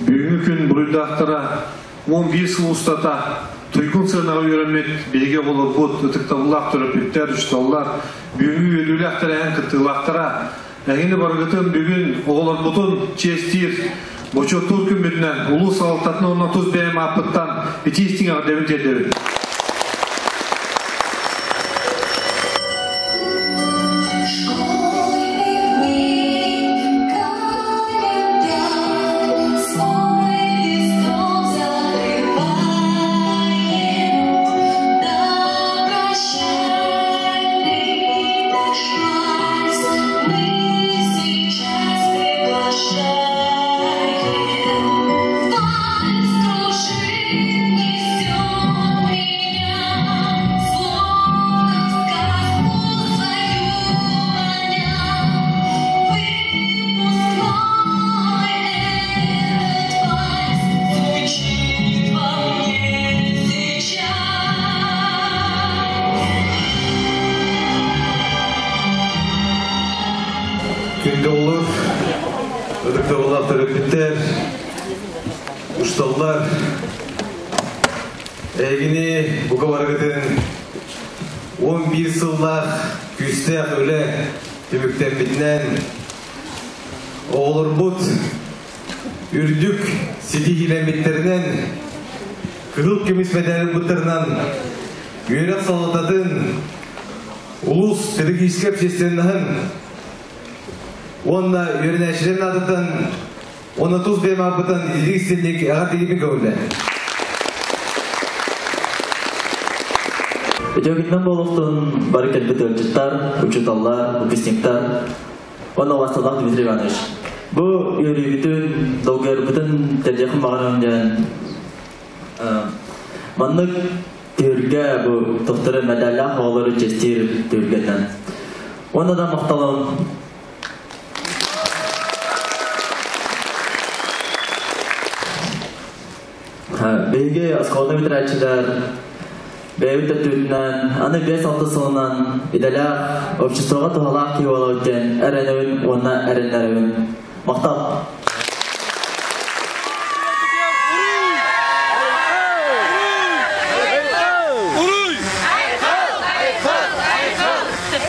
Бүгүҥҥү күн буруйдаахтара 11 сыл устата туйгун сыанаҕа үөрэммит биһиги оҕолорбут, ытыктабыллаах төрөппүттэр, учууталлар, бүгүҥҥү үөрүүлээх тэрээһин кыттыылаахтара, эһигини барыгытын бүгүн оҕолорбутун чиэстиир, бочуоттуур күммүтүнэн улуус салалтатын уонна тус бэйэм ааппыттан итии истиҥ эҕэрдэбин тиэрдэбин. Күндү оҕолор, ытыктабыллаах төрөппүттэр, учууталлар, эһигини бука барыгытын 11 сыллаах күүстээх үлэ түмүктэммитинэн оҕолорбут үрдүк ситиһиилэммиттэринэн кыһыл көмүс мэдээлин ылбыттарынан үөрэх салалтатын улуус педагогическай общественноһын уонна үөрэнээччилэрин аатыттан уонна тус бэйэм ааппыттан ититик истинник эҕэрдэлиибин көҥүллэн. Үтүөкүннэн буолуохтун бары кэлбит ыалдьыттар, учууталлар, выпускниктар уонна убасталаах Дмитрий Иванович. Бу үөрүүбүтүн, долгуйарбытын тэрийиэхпин баҕарабын диэн маннык түһүлгэ бу тохтору медаллаах оҕолору чэстиир түһүлгэннэн. Уонна да махталым Биһиги оскуоланы бүтэрээччилэр бэйэбит өттүбүтүнэн аны 5-6 сылынан идэлээх обществоҕа туһалаах киһи буолабыт диэн эрэнэбин уонна эрэннэрэбин. Махтал!